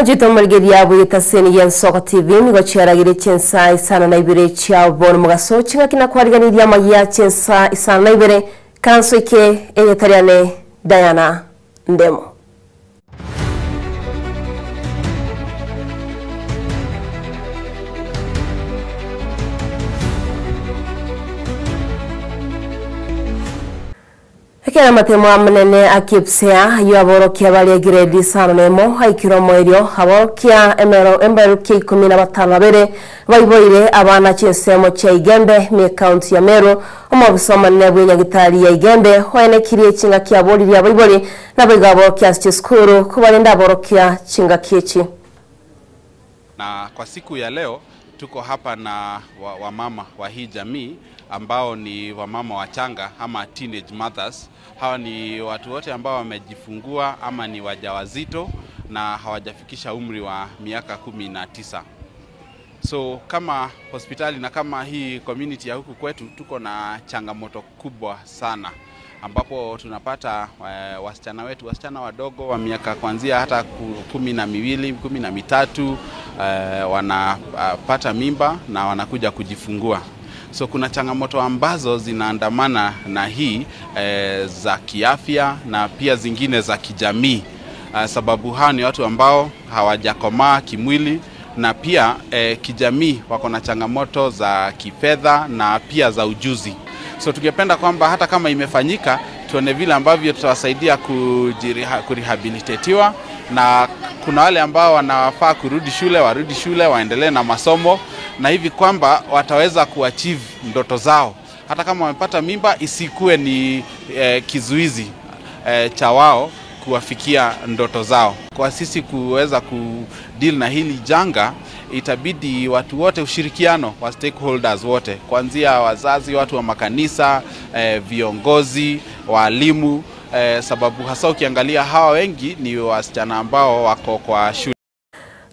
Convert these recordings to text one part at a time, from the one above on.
Machete omorigeria bw'egetaseni gia Ensoko TV nigo chiaragire chinsa isano na ibere chia bono mogaso ching'aki na kwariganirie amaya chinsa isano na ibere karanso ike erieta riane Diana Ndemo. Ekero amatemo amanene a Kipsea, ayio aborokia baria egrade isano nemo aikire omoerio, aborokia emero emberukia ikomi na batano na babere baiboire abana chinsemo chia Igembe ime ekaunti ya Meru. Omobisa omonene bw'enyagitari ya Igembe oenekirie chingaki aboririe abaibori naboigo aborokia ase chisukuru kobarende aborokia chingaki echi. Na kwa siku ya leo tuko hapa na wamama wa hii jamii ambao ni wamama wachanga ama teenage mothers. Hawa ni watu wote ambao wamejifungua ama ni wajawazito na hawajafikisha umri wa miaka 19. So kama hospitali na kama hii community ya huku kwetu tuko na changamoto kubwa sana ambapo tunapata wasichana wetu, wasichana wadogo wa miaka kuanzia hata 12, 13, wanapata mimba na wanakuja kujifungua. So kuna changamoto ambazo zinaandamana na hii za kiafya na pia zingine za kijamii. Sababu hawa ni watu ambao hawajakomaa kimwili na pia kijamii wako na changamoto za kifedha na pia za ujuzi. So tungependa kwamba hata kama imefanyika tuone vile ambavyo tutawasaidia kurehabilitatiwa, na kuna wale ambao wanafaa kurudi shule warudi shule waendelee na masomo, na hivi kwamba wataweza kuachieve ndoto zao. Hata kama wamepata mimba isikuwe ni kizuizi cha wao kuwafikia ndoto zao. Kwa sisi kuweza kudeal na hili janga itabidi watu wote, ushirikiano wa stakeholders wote, kuanzia wazazi, watu wa makanisa, viongozi, walimu, sababu hasa ukiangalia hawa wengi ni wasichana ambao wako kwa shule.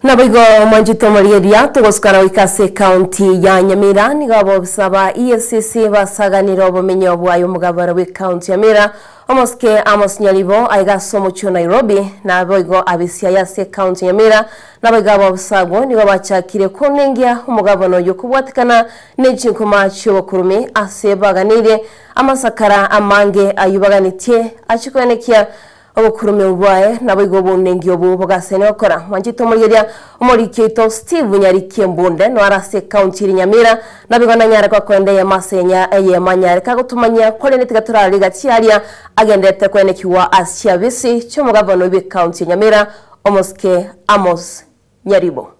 Naboigo mwanjito omorieria togosukana goika ase ekaunti ya Nyamira nigo abobisa ba EACC basaganire obomenyo bwayo omogabara bwa ekaunti ya Nyamira omosike Amos Nyaribo aiga ase omochie o Nairobi naboigo abisiaya ase ekaunti ya Nyamira naboigo abobisa abwo nigo bachakire konengia omogabana oyo kobwatikana na echinkuma chiobokurumi ase baganirie amasakara amange ayio baganitie achikoenekia obokurumi bwaye naboigo obonengi obo bogasene gokora. Mwanchete omorigeria omoriki oito Steve Nyariki Embunde noara ase ekaunti ere Nyamira naboigo nanyare gokoenda eyemo ase eyemo anyare kagotumanyia korende tiga torarore gati aria agenderete koenekiwa ase chiabisi chi'omogabana oyo bw'ekaunti ya Nyamira omosike Amos Nyaribo.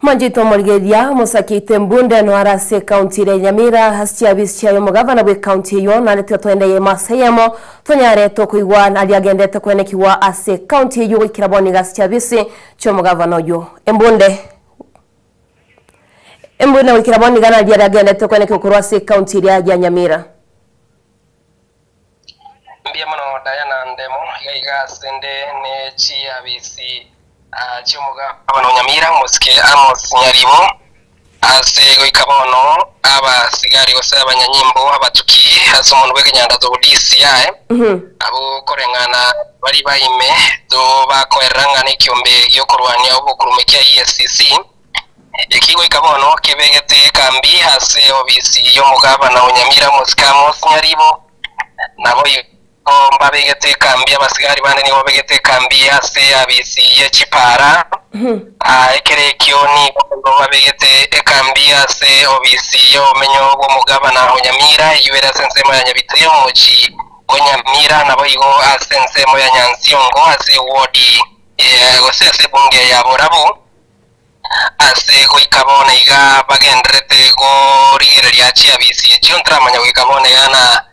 Mwanjito omorigeria omosakite Mbunde noara ase ekaunti ere Nyamira ase chiabisi chiaye omogavana bwa ekaunti eywo naende tiga toende eyemo ase eyemo tonyare tokoigwa aria agendete koenekiwa ase ekaunti eywo goikera bono iga ase chiabisi chi'omogavana oywo Embunde. Embunde goikera bono iga naria aria agendete koenekiwa korwa ase ekaunti eria ya Nyamira. Mbuya mono Diana Ndemo, iga iga ase nde ne chiabisi chi'omogabana o Nyamira, omosike Amos Nyaribo, ase goika bono abasigari gose abanyanyimbo abatuki ase omonwa bw'ekenyandato o DCI, abwo koreng'ana baria baime bakoerera ng'a nekiombe gi'okorwania obokurume kia EACC, eki goika bono kebegete ekambi ase obisi y'omogabana o Nyamira, omosike Amos Nyaribo, naboigo. mbabegete ekambi, abasigari bande nigo babegete ekambi ase abisi ye chipara. Ekero ekio nigo babegete ekambi ase obisi y'obomenyo bw'omogabana o Nyamira, eyio ere ase ensemo ya Nyabite y'omochie o Nyamira, naboigo ase ensemo ya Nyansiongo ase ewodi gose ase ebunge ya Borabu. Ase goika bono iga bagendererete korigereria chiabisi echio, ntaramanya goika bono iga na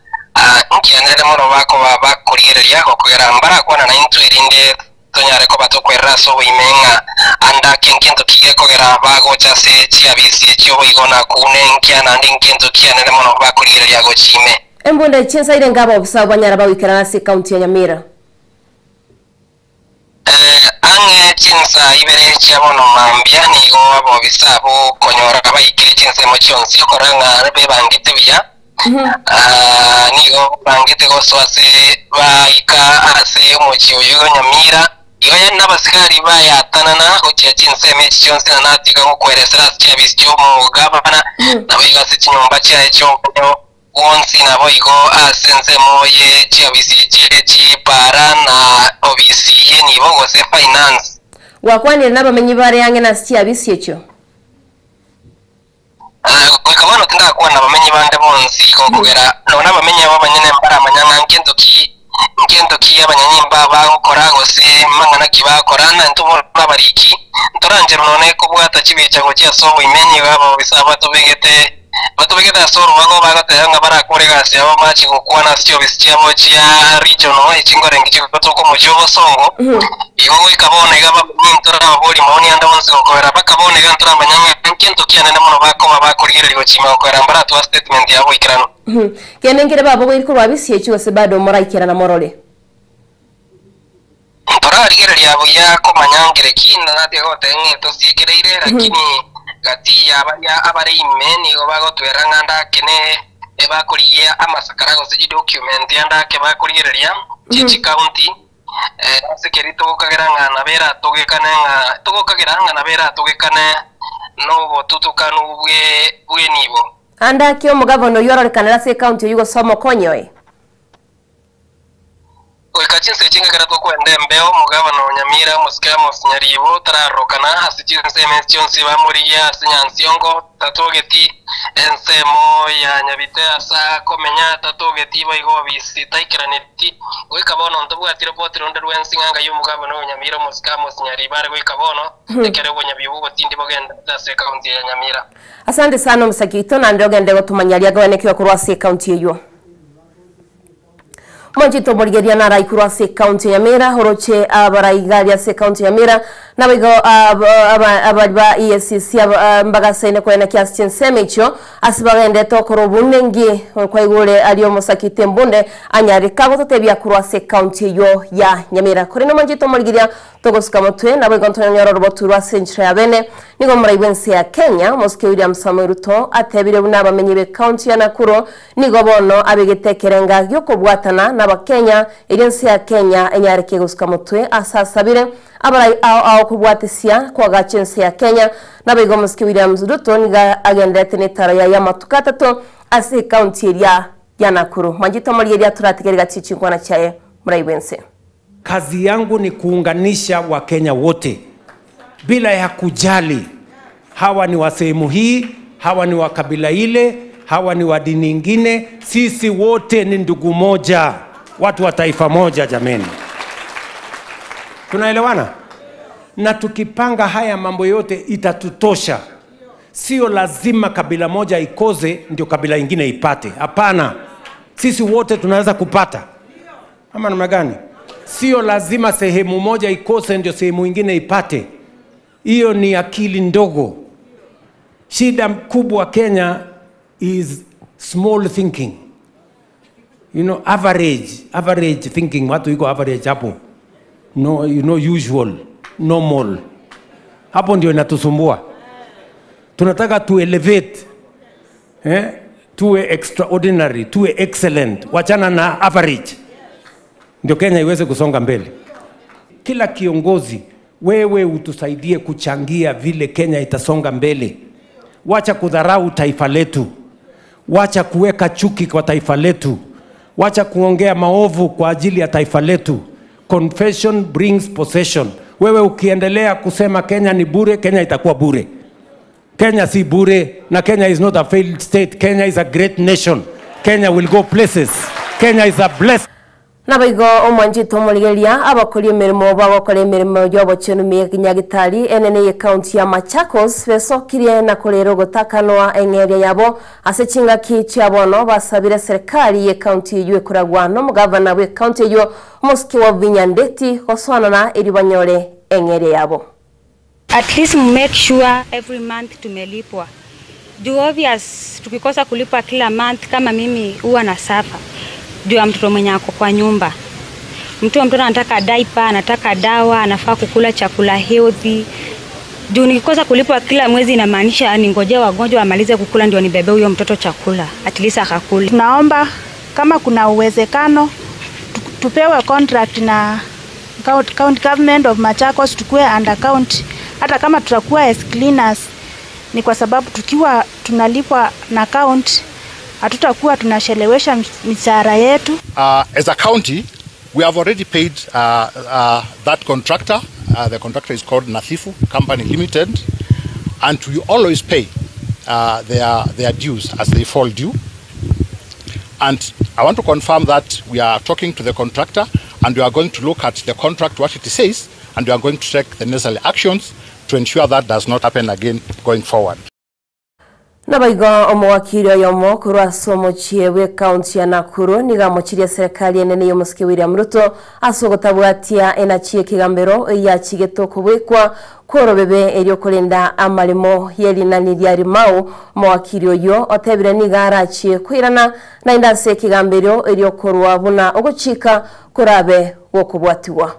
nkianere mono bakoba bakorigereria gokogera mbarakwana naintwe, erinde tonyare koba tokwerera ase oboime ng'a ande ake nkento ki gekogera bagocha ase chiabisi echio boigo na koune nkia naende nkento kianere mono bakorigereria gochia ime. Embunde chinsaire nkabaobisa banyara bagoikerana ase ekaunti ya Nyamira. Ang'e chinsa ibere chia bono mambia nigo abobisa abwo konyora baikire chinsemo chionsi okorora ng'a bebangete buya. Nigo bebangete gosoa ase baika ase omochie oyo o Nyamira. Igo yaani nabasigari bayatanana gochia chinsemo echi chionsi na natiga gokweresera ase chiabisi chi'omogabana, naboigo ase chinyomba chiaye chi'obomenyo. Bwonsi naboigo ase ensemo ye chiobisi chie chipara na obisi y'enibo gose finance. Gwakwanire nabamenyi bare ang'e nase chiabisi echio. Goika bono tindakwana nabamenyi bande bonsi, gokogera nonya nabamenyi abo abanyene mbaramanya ng'a nkento ki nkento ki abanyanyimba bagokora gose mang'ana ki bagokora, na intwe bono abariki ntorancherwe nonya kobwata chibicha gochia ase oboime, nigo abobisa batobegete Batobegete ase orobago, bagoteeba ng'a barakore egasi yabo mbache gokwana ase chiofisi chiabo chia regional, echingorenge chigotoka omochie obosongo. Igo goika bono iga bamenye ntorababorie maoni ande onsi gokogera mpaka bono iga ntoramanya ng'a nkento kianene mono bakoba bakorigereria gochima gokogera mbaratoa statement yabo boikeranu. Kende nkere babogoirie korwa abisi echio gose bado moraikerana morore? Ntorarigereria buya komanya nkere ki, na natiga goteba ng'a etosiekereire, lakini gati ya baria abare ime nigo bagotwera ng'a ndake ne ebakorigia amasakara gose chidocument ande ake bakorigereria chie chicounty, ase keria togokagera ng'a nabo eratogekane ng'a togokagera ng'a nabo eratogekane nobotutukanu bwe bw'enibo. Ande ake omogavana oyio arorekanere ase ecounty eyio gose omokonyi oye. Goika chinsa echi ngekera tokwenda embeo, omogabana o Nyamira, omosike Amos Nyaribo, tararorokana ase chinsemo echi chionsi bamorigia ase Nyansiongo, tatogeti ensemo ya Nyabite ase akomenya, tatogeti boigo obisi taikeraneti. Goika bono ntobwati roboti ronde rwensi ng'a ngai omogabana o Nyamira, omosike Amos Nyaribo are goika bono, ekero obonyabi obo obotindi bogendererete ase ekaunti ya Nyamira. Asante sana omosake oito, naende ogende gotomanya aria agoenekiwa korwa ase ekaunti eywo. Mwanchete omorigereria naraikurwe ase ekaunti ya Nyamira, oroche abaraigaria ase ekaunti ya Nyamira, naboigo abari ba EACC mbagasaine koenekia ase chinsemo echio ase bagendete okora obonengi kwaigure aria omosakiti embunde anyare kagototebia korwa ase ekaunti eyio ya Nyamira. Korende mwanchete omorigereria Togosuka motwe, naboigo ntonyore orobotu rwa ase enchera ya bene. Nigo omorai bw'ense ya Kenya, Omosike William Samoei Ruto, atebire buna abamenyi b'ecounty ya Nakuru nigo bono abegete ekerenga gi'okobwatana n'Abakenya erio ense ya Kenya enyareke gosuka motwe ase asabire abarai ao ao kobwatisia koagacha ense ya Kenya. Naboigo Omosike William Ruto nigo agenderete netaro yaye amatuko atato ase ecounty eria ya Nakuru. Mwanchete omorigereria toratige rigati chinkwana chiaye morai bw'ense. Kazi yangu ni kuunganisha Wakenya wote bila ya kujali hawa ni wa sehemu hii, hawa ni wa kabila ile, hawa ni wa dini ingine. Sisi wote ni ndugu moja, watu wa taifa moja. Jameni, tunaelewana? Na tukipanga haya mambo yote itatutosha. Sio lazima kabila moja ikoze ndio kabila ingine ipate. Hapana, sisi wote tunaweza kupata, ama namna gani? Sio lazima sehemu moja ikose ndio sehemu ingine ipate. Hiyo ni akili ndogo. Shida kubwa Kenya is small thinking. You know, average, average thinking. Watu iko average hapo. No, you know, usual, normal. Hapo ndio inatusumbua. Tunataka tu elevate. Tuwe extraordinary, tuwe excellent. Wachana na average. Ndio Kenya iweze kusonga mbele. Kila kiongozi, wewe utusaidie kuchangia vile Kenya itasonga mbele. Wacha kudharau taifa letu. Wacha kuweka chuki kwa taifa letu. Wacha kuongea maovu kwa ajili ya taifa letu. Confession brings possession. Wewe ukiendelea kusema Kenya ni bure, Kenya itakuwa bure. Kenya si bure na Kenya is not a failed state. Kenya is a great nation. Kenya will go places. Kenya is a blessed Naboigo omwanchete omorigereria abakori emeremo bagokora emeremo y'obochenu Nyagitari enene y'ecounty ya Machakos besokirie na korera ogotakanwa eng'eria yabo ase chingaki chia bono basabire serikali y'ecounty eywo ekoragwa n'omogavana bw'ecounty eywo omosike wa Wavinya Ndeti gosoanana erio banyore eng'eria yabo. At least make sure every month tumelipwa. Juu obvious tukikosa kulipwa kila month, kama mimi huwa na suffer juu ya mtoto mwenye ako kwa nyumba. Mtoto anataka diaper, anataka dawa, anafaa kukula chakula healthy. Juu nikikosa kulipwa kila mwezi inamaanisha ningojee wagonjwa wamalize kukula ndio nibebe huyo mtoto chakula, at least akakula. Tunaomba kama kuna uwezekano tupewe contract na county government of Machakos, tukue under county, hata kama tutakuwa as cleaners, ni kwa sababu tukiwa tunalipwa na county hatutakuwa tunachelewesha mishahara yetu. As a county, we have already paid that contractor. The contractor is called Nathifu Company Limited, and we always pay their dues as they fall due. And I want to confirm that we are talking to the contractor, and we are going to look at the contract, what it says, and we are going to take the necessary actions to ensure that does not happen again going forward. Naboigo omowakiri oyomo korwa ase omochie bw'ekaunti ya Nakuru nigo amochirie serikali enene y'omosike William Ruto ase ogotabwatia enachi ekegambero eyachigete okobwekwa kworobebe erio korenda amaremo y'erinani ria Rimau. Omowakiri oyo otebire nigo arachie koirana naende ase ekegambero erio korwa buna ogochika korabe gokobwatiwa.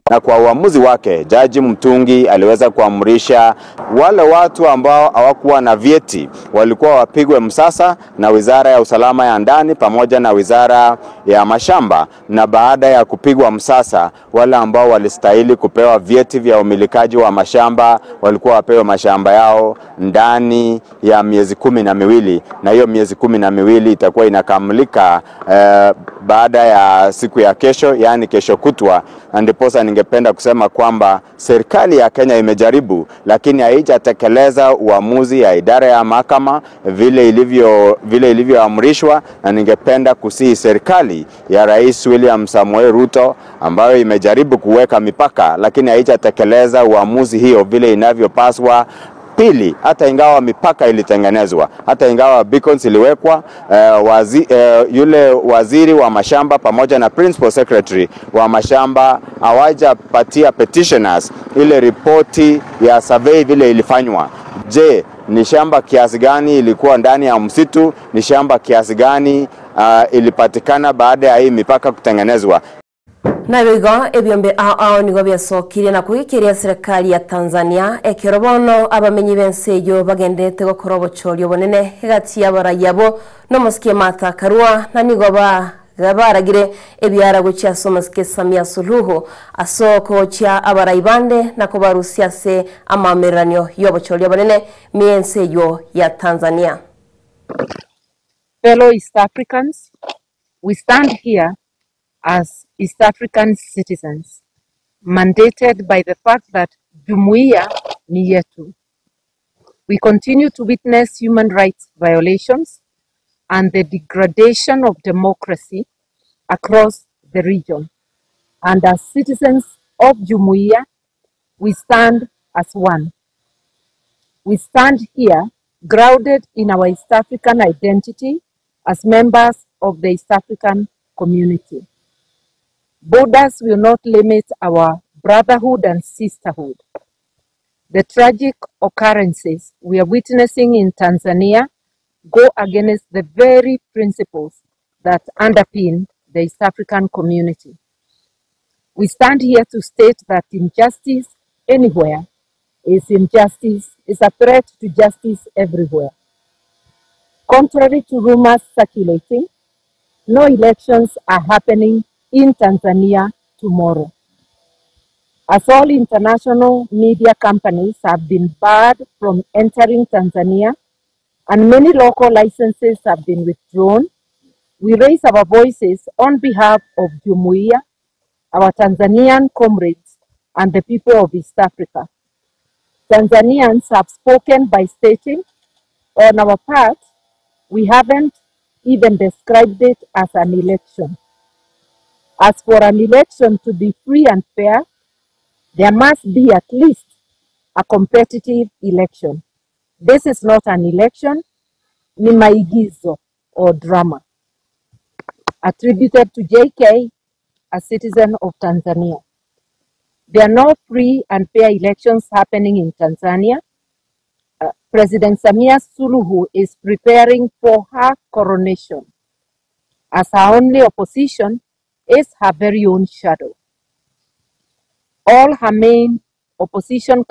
Na kwa uamuzi wake Jaji Mtungi aliweza kuamrisha wale watu ambao hawakuwa na vyeti walikuwa wapigwe msasa na Wizara ya Usalama ya Ndani pamoja na Wizara ya Mashamba, na baada ya kupigwa msasa wale ambao walistahili kupewa vyeti vya umilikaji wa mashamba walikuwa wapewe mashamba yao ndani ya miezi 12, na hiyo miezi 12 itakuwa inakamilika baada ya siku ya kesho, yaani kesho kutwa. Na ndiposa ningependa kusema kwamba serikali ya Kenya imejaribu, lakini haijatekeleza uamuzi ya idara ya mahakama vile ilivyoamrishwa, na ningependa kusihi serikali ya Rais William Samoei Ruto ambayo imejaribu kuweka mipaka, lakini haijatekeleza uamuzi hiyo vile inavyopaswa. Pili, hata ingawa mipaka ilitengenezwa, hata ingawa beacons iliwekwa, yule waziri wa mashamba pamoja na principal secretary wa mashamba hawajapatia petitioners ile ripoti ya survey vile ilifanywa. Je, ni shamba kiasi gani ilikuwa ndani ya msitu? Ni shamba kiasi gani ilipatikana baada ya hii mipaka kutengenezwa? Naboigo ebiombe ao ao nigo biasokirie na kogikiria serikali ya Tanzania ekero bono abamenyi b'ense eyo bagendete gokora obochorio bonene egati y'abaraiya abo n'omosike Martha Karua, na nigo baragire ebiara gochia ase omosike Samia Suluhu ase okogochia abarai bande na kobarusia ase amameranio y'obochorio bonene miense eyo ya Tanzania. Fellow East Africans, we stand here as East African citizens, mandated by the fact that Jumuiya ni yetu. We continue to witness human rights violations and the degradation of democracy across the region. And as citizens of Jumuiya, we stand as one. We stand here grounded in our East African identity as members of the East African community. Borders will not limit our brotherhood and sisterhood. The tragic occurrences we are witnessing in Tanzania go against the very principles that underpin the East African community. We stand here to state that injustice anywhere is injustice, is a threat to justice everywhere. Contrary to rumors circulating, no elections are happening in Tanzania tomorrow. As all international media companies have been barred from entering Tanzania and many local licenses have been withdrawn, We raise our voices on behalf of Jumuiya, our Tanzanian comrades and the people of East Africa. Tanzanians have spoken by stating, on our part, we haven't even described it as an election. As for an election to be free and fair, there must be at least a competitive election. This is not an election, ni maigizo or drama. Attributed to JK, a citizen of Tanzania. There are no free and fair elections happening in Tanzania. President Samia Suluhu is preparing for her coronation, as her only opposition is her very own shadow. All her main opposition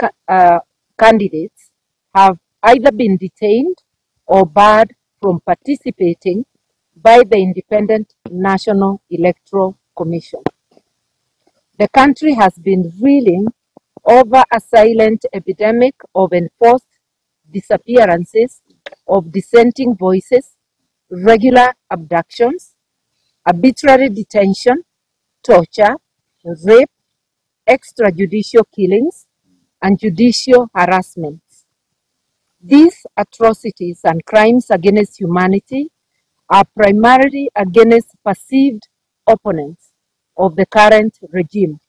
candidates have either been detained or barred from participating by the Independent National Electoral Commission. The country has been reeling over a silent epidemic of enforced disappearances of dissenting voices, regular abductions, arbitrary detention, torture, rape, extrajudicial killings, and judicial harassment. These atrocities and crimes against humanity are primarily against perceived opponents of the current regime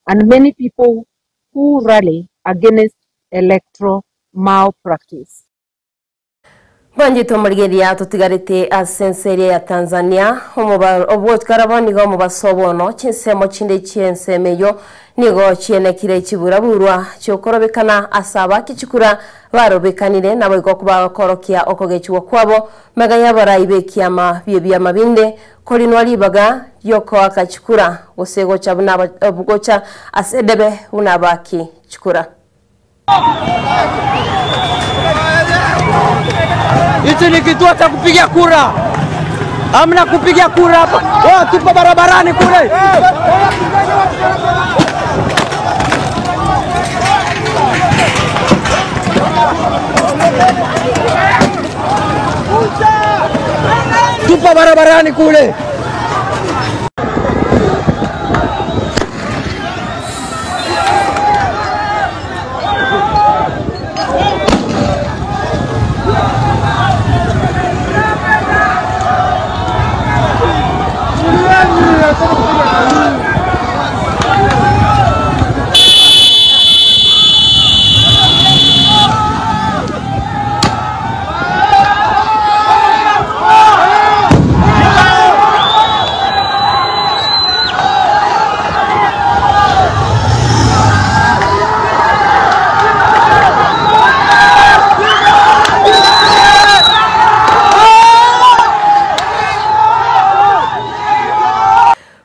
and many people who rally against electoral malpractice. Mwanjito marigeria tutigarite asenseria ya Tanzania obwotikarabo nigo mubasobono chinsemo chinde chiensemeyo nigo chienekire chiburaburwa chiokorobekana asaba kichikura barobekanire nabo igo kubakorokia okogechwa kwabo mega yabaraibe kiama byebyama binde korinwa libaga yoko akachikura gose gocha buna gocha asedebe bunabaki chikura. Hichi ni kituo cha kupiga kura. Hamna kupiga kura hapa. Wao tupo barabarani kule. Tupo barabarani kule.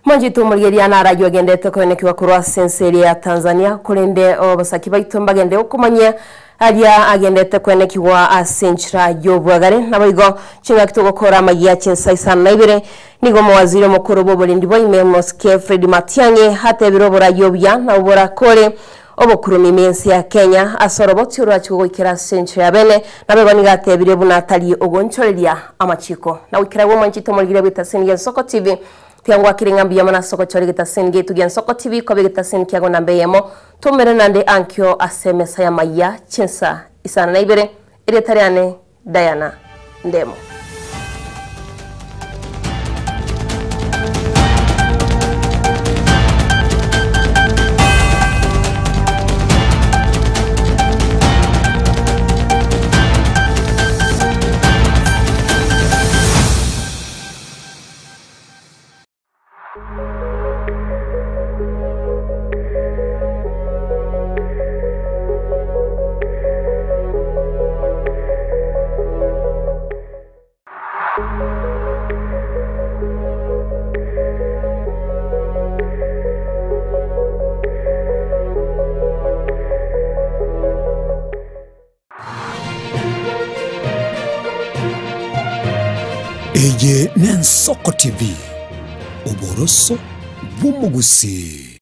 Mwanjitu murigeria na arayo agendete kwenekiwa kurwa senseri ya Tanzania kurinde obasaki baitu mbagende okumanya aria agendete kwenekiwa asenchra yobwagare naboigo chinga kitogokora magia chinsa na ibere nigo mowaziri mukuru b'oburindi bwaime Mosque Fred Matiang'i hatebire oborayo buya na oborakore obokurumi mensi ya Kenya asoroboti orwachigoikera senchra ya bene nabego nigatebire bunatali ogonchoreria amachiko na wikira wo mwanjitu murigeria bita ya Soko TV tiangwa kiringa mbiya mana soko chori gita sen gitu gian Soko TV ko gita sen kiago nambe yemo tumere nande ankyo aseme saya maya chinsa isana na ibere ire tariane Diana Ndemo. Eye Nensoko TV, oboroso bw'omugusi.